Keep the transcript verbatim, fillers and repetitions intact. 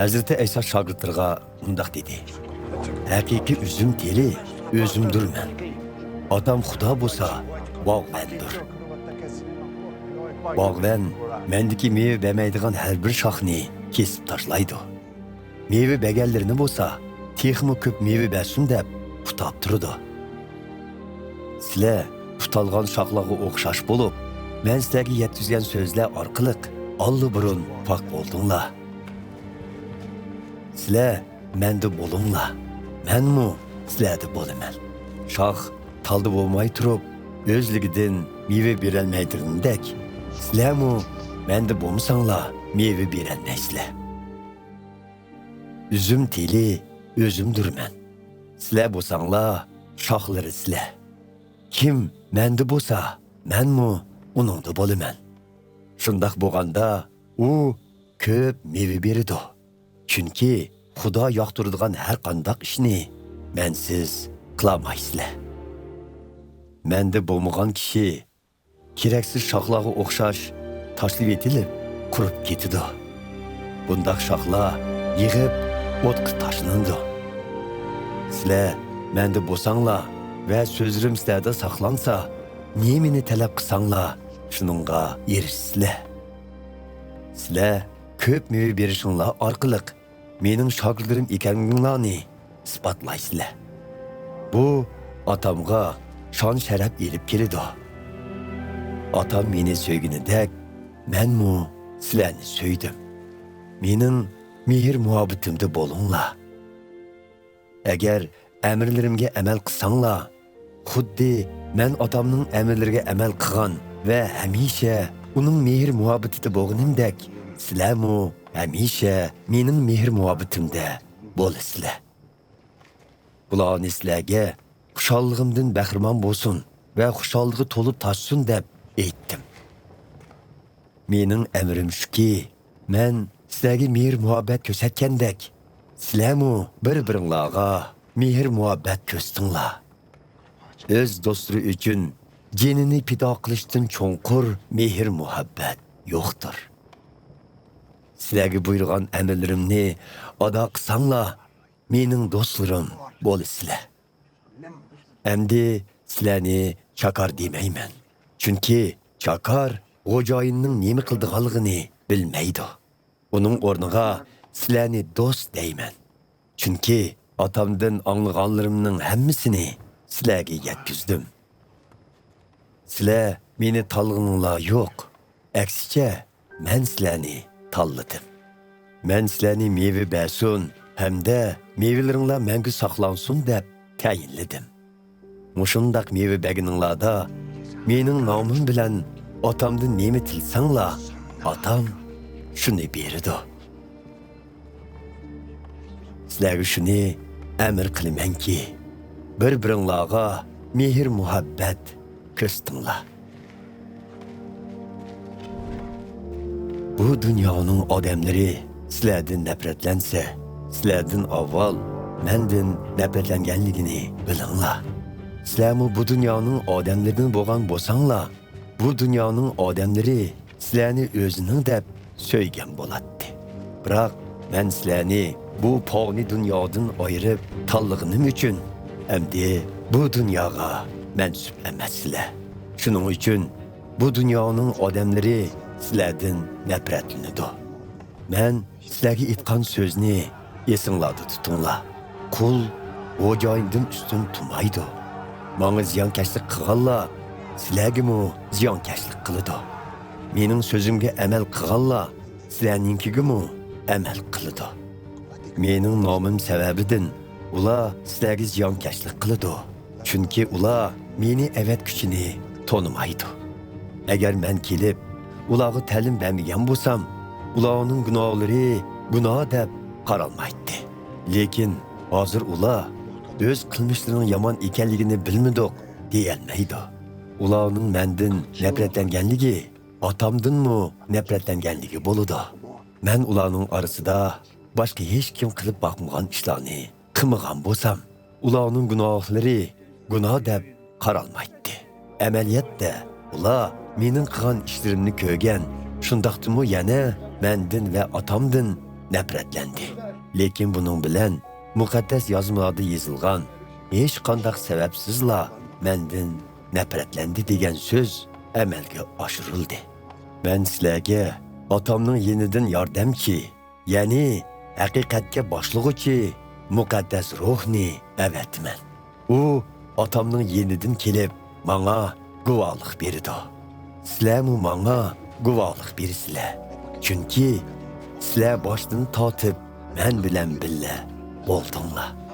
ھەزرىتى ئەيسا شاگىرتلىرىغا مۇنداق دېدى: ھەقىقىي ئۈزۈم تېلى ئۆزۈمدۈرمەن. ئاتام خۇدا بولسا باغۋەندۇر. باغۋەن مەندىكى مېۋە بەرمەيدىغان ھەر بىر شاخنى كېسىپ تاشلايدۇ. مېۋە بەرگەنلىرىنى بولسا تېخىمۇ كۆپ مېۋە بەرسۇن دەپ پۇتاپ تۇرىدۇ. سىلەر پۇتالغان شاخلارغا ئوخشاش بولۇپ، مەن سىلەرگە يەتكۈزگەن سۆزلەر ئارقىلىق ئاللىبۇرۇن پاك بولدۇڭلار. سىلەر مەندە بولۇڭلار، مەنمۇ سىلەردە بولىمەن. شاخ تالدا بولماي تۇرۇپ، ئۆزلۈكىدىن مېۋە بېرەلمەيدىغىنىدەك، سىلەرمۇ مەندە بولمىساڭلار، مېۋە بېرەلمەيسىلەر. ئۈزۈم تېلى ئۆزۈمدۈرمەن. سىلەر بولساڭلار، شاخلىرى سىلەر. كىم مەندە بولسا، مەنمۇ ئۇنىڭدا بولىمەن. شۇنداق بولغاندا، ئۇ كۆپ مېۋە بېرىدۇ. چۈنكى خۇدا ياقتۇرىدىغان ھەر قانداق ئىشنى مەنسىز قىلالمايسىلەر. مەندە بولمىغان كىشى كېرەكسىز شاخلارغا ئوخشاش تاشلىۋېتىلىپ، قۇرۇپ كېتىدۇ. بۇنداق شاخلار يىغىپ، ئوتقا تاشلىنىدۇ. سىلەر مەندە بولساڭلار ۋە سۆزلىرىم سىلەردە ساقلانسا، نېمىنى تەلەپ قىلساڭلار، شۇنىڭغا ئېرىشىسىلەر. سىلەر كۆپ مېۋە بېرىشىڭلار ئارقىلىق مېنىڭ شاگىرتلىرىم ئىكەنلىكىڭلارنى ئىسپاتلايسىلەر. بۇ ئاتامغا شان-شەرەپ ئېلىپ كېلىدۇ. ئاتام مېنى سۆيگىنىدەك، مەنمۇ سىلەرنى سۆيدۈم. مېنىڭ مېھىر-مۇھەببىتىمدە بولۇڭلار. ئەگەر ئەمىرلىرىمگە ئەمەل قىلساڭلار، خۇددى مەن ئاتامنىڭ ئەمىرلىرىگە ئەمەل قىلغان ۋە ھەمىشە ئۇنىڭ مېھىر-مۇھەببىتىدە بولغىنىمدەك، سىلەرمۇ ھەمىشە مېنىڭ مېھىر-مۇھەببىتىمدە بولىسىلەر. بۇلارنى سىلەرگە خۇشاللىقىمدىن بەھرىمەن بولسۇن ۋە خۇشاللىقى تولۇپ تاشسۇن دەپ ئېيتتىم. مېنىڭ ئەمرىم شۇكى، مەن سىلەرگە مېھىر-مۇھەببەت كۆرسەتكەندەك، سىلەرمۇ بىر-بىرىڭلارغا مېھىر-مۇھەببەت كۆرسىتىڭلار. ئۆز دوستلىرى ئۈچۈن جېنىنى پىدا قىلىشتىن چوڭقۇر مېھىر-مۇھەببەت يوقتۇر. سىلەرگە بۇيرۇغان ئەمىرلىرىمنى ئادا قىلساڭلار، مېنىڭ دوستلىرىم بولىسىلەر. ئەمدى سىلەرنى چاكار دېمەيمەن. چۈنكى چاكار خوجايىننىڭ نېمە قىلىدىغانلىقىنى بىلمەيدۇ. ئۇنىڭ ئورنىغا سىلەرنى دوست دەيمەن. چۈنكى ئاتامدىن ئاڭلىغانلىرىمنىڭ ھەممىسىنى سىلەرگە يەتكۈزدۈم. سىلەر مېنى تاللىغىنىڭلار يوق. ئەكسىچە، مەن سىلەرنى تاللىدىم. مەن سىلەرنى مېۋە بەرسۇن ھەمدە مېۋىلىرىڭلار مەڭگۈ ساقلانسۇن دەپ تەيىنلىدىم. مۇشۇنداق مېۋە بەرگىنىڭلاردا مېنىڭ نامىم بىلەن ئاتامدىن نېمە تىلىسەڭلار، ئاتام شۇنى بېرىدۇ. سىلەرگە شۇنى ئەمر قىلىمەنكى، بىر-بىرىڭلارغا مېھىر-مۇھەببەت كۆرسىتىڭلار. بۇ دۇنيانىڭ ئادەملىرى سىلەردىن نەپرەتلەنسە، سىلەردىن ئاۋۋال مەندىن نەپرەتلەنگەنلىكىنى بىلىڭلار. سىلەرمۇ بۇ دۇنيانىڭ ئادەملىرىدىن بولغان بولساڭلار، بۇ دۇنيانىڭ ئادەملىرى سىلەرنى ئۆزىنىڭ دەپ سۆيگەن بولاتتى. بىراق مەن سىلەرنى بۇ پانىي دۇنيادىن ئايرىپ تاللىغىنىم ئۈچۈن، ئەمدى بۇ دۇنياغا مەنسۇپ ئەمەسسىلەر. شۇنىڭ ئۈچۈن بۇ دۇنيانىڭ ئادەملىرى سىلەردىن نەپرەتلىنىدۇ. مەن سىلەرگە ئېيتقان سۆزنى ئېسىڭلاردا تۇتۇڭلار. قۇل خوجايىنىدىن ئۈستۈن تۇرمايدۇ. ماڭا زىيانكەشلىك قىلغانلار سىلەرگىمۇ زىيانكەشلىك قىلىدۇ. مېنىڭ سۆزۈمگە ئەمەل قىلغانلار سىلەرنىڭكىگىمۇ ئەمەل قىلىدۇ. مېنىڭ نامىم سەۋەبىدىن ئۇلار سىلەرگە زىيانكەشلىك قىلىدۇ. چۈنكى ئۇلار مېنى ئەۋەتكۈچىنى تونۇمايدۇ. ئەگەر مەن كېلىپ، ئۇلارغا تەلىم بەرمىگەن بولسام، ئۇلارنىڭ گۇناھلىرى گۇناھ دەپ قارالمايتتى. لېكىن ھازىر ئۇلار ئۆز قىلمىشلىرىنىڭ يامان ئىكەنلىكىنى بىلمىدۇق دېيەلمەيدۇ. ئۇلارنىڭ مەندىن نەپرەتلەنگەنلىكى ئاتامدىنمۇ نەپرەتلەنگەنلىكى بولىدۇ. مەن ئۇلارنىڭ ئارىسىدا باشقا ھېچكىم قىلىپ باقمىغان ئىشلارنى قىلمىغان بولسام، ئۇلارنىڭ گۇناھلىرى گۇناھ دەپ قارالمايتتى. ئەمەلىيەتتە، ئۇلار مېنىڭ قىلغان ئىشلىرىمنى كۆرگەن، شۇنداقتىمۇ يەنە مەندىن ۋە ئاتامدىن نەپرەتلەندى. لېكىن بۇنىڭ بىلەن مۇقەددەس يازمىلاردا يېزىلغان «ھېچقانداق سەۋەبسىزلا مەندىن نەپرەتلەندى» دېگەن سۆز ئەمەلگە ئاشۇرۇلدى. مەن سىلەرگە ئاتامنىڭ يېنىدىن ياردەمچى، يەنى ھەقىقەتكە باشلىغۇچى مۇقەددەس روھنى ئەۋەتىمەن. ئۇ ئاتامنىڭ يېنىدىن كېلىپ، ماڭا گۇۋاھلىق بېرىدۇ. سىلەرمۇ ماڭا گۇۋاھلىق بېرىسىلەر. چۈنكى سىلەر باشتىن تارتىپ مەن بىلەن بىللە بولدۇڭلار.